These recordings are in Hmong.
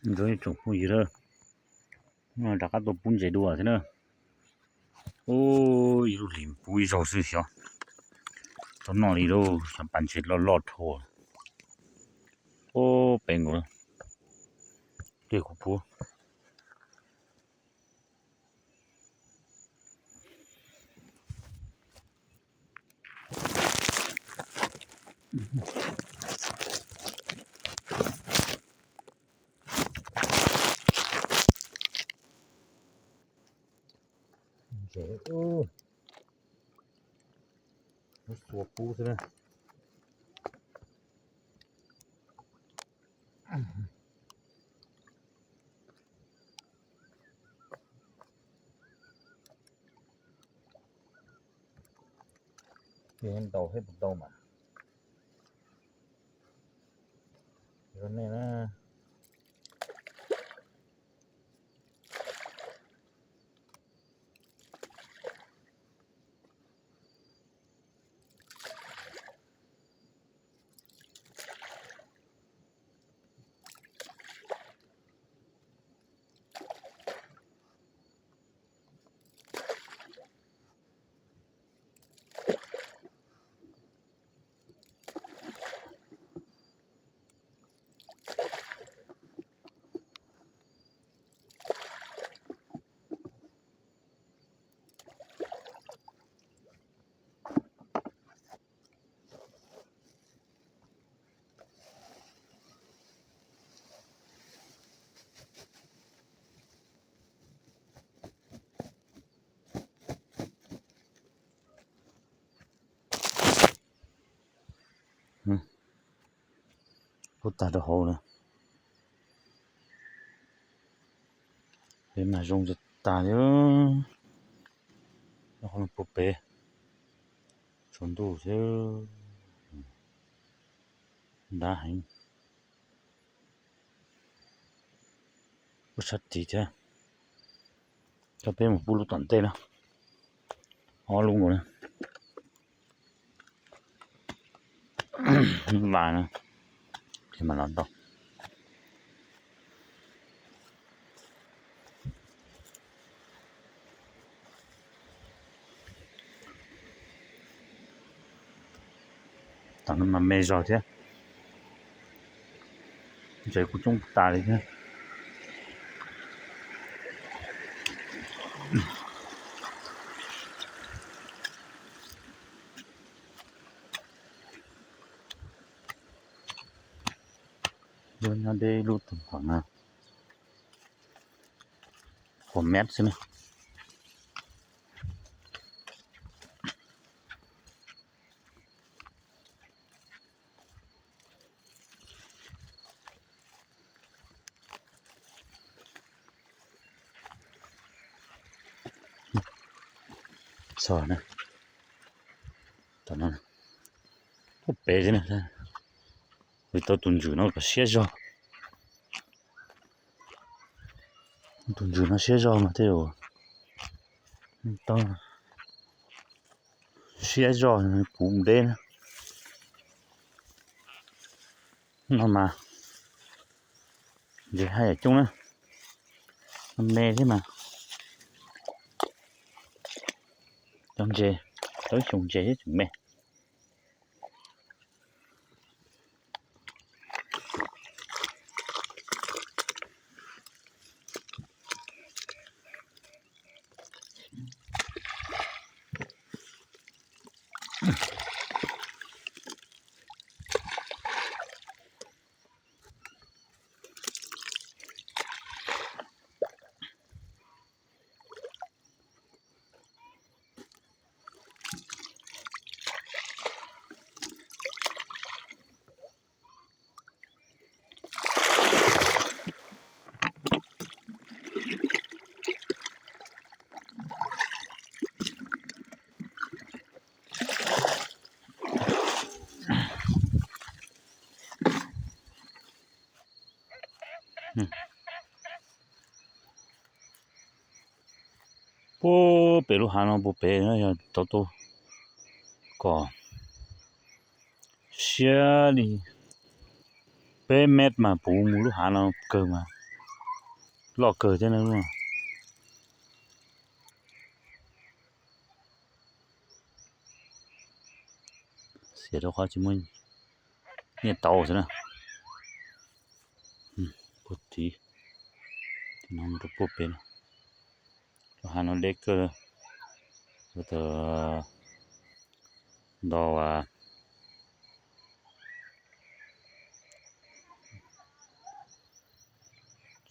Ib tsoom phooj ywg, rov qab tuaj pub ntses dua thiab na. Ub, ib lub hlis pub ib zaug xwb xyov. Tau noj li lauj, xyov pas ntses loj loj dhau. Ub, pem nkaus pliag kuv pub. Ntses, lub xua pub xwb na. Ces ntaus thiab puas tau mas. Nej na. Pub tag rau hauv na. Peb mas zoo tag li. Nyob qhov no puag pem, tsaus ntuj xwb, ntab heev. Pub sab tid thiab. Coj peb mus pub lub tom ntej na. Ob lub nkaus na. Lub vas na, ces mam los tau. Tam no mas me zog thiab. Ntses kuj coob tas li thiab. Lub nyob deb lub tag nrho na, pua mev xwb na. Txog na, tom no, pub pem xwb na. Vim tau tus ntswm no kom siab zog. Tus ntswm no siab zog mas tej zaum tau siab zog puv deb na. No mas ntses haj yam coob na, me thiab mas. Cov ntses, cov xyoo ntses thiab tseem me. Puag pem lub hav no puag pem no yog tau tau kom siab li peb mev mas puv mus lub hav no kawg mas. Loj kawg thiab na. Xiam rau qhov tsis muaj nyiaj tau xwb na. Puag tid, no rau puag pem no, lub hav no deb kawg. Ntau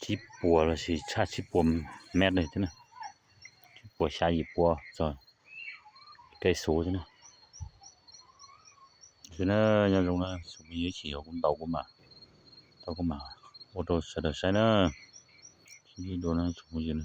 tsib puas los sis tshaj tsib puas mev li thiab na, tsib puas xya yim puas txog kais xus thiab na. Xwb na, nyob zoo na, tsoom phooj ywg, ib chim yuav kuv ntaus kuv mam, tau kuv mam ua rau sawv daws saib na. Sib ntsib dua na tsoom phooj ywg na.